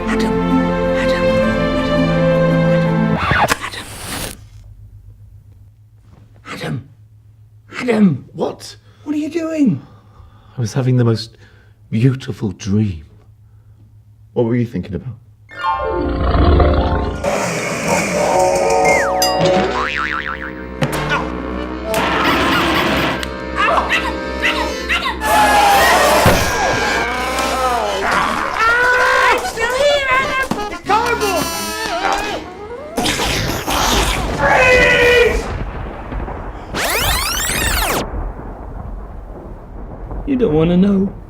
Adam! Adam! Adam! Adam! Adam! Adam! What? What are you doing? I was having the most beautiful dream. What were you thinking about? I'm still here, Adam! It's cardboard! You don't want to know.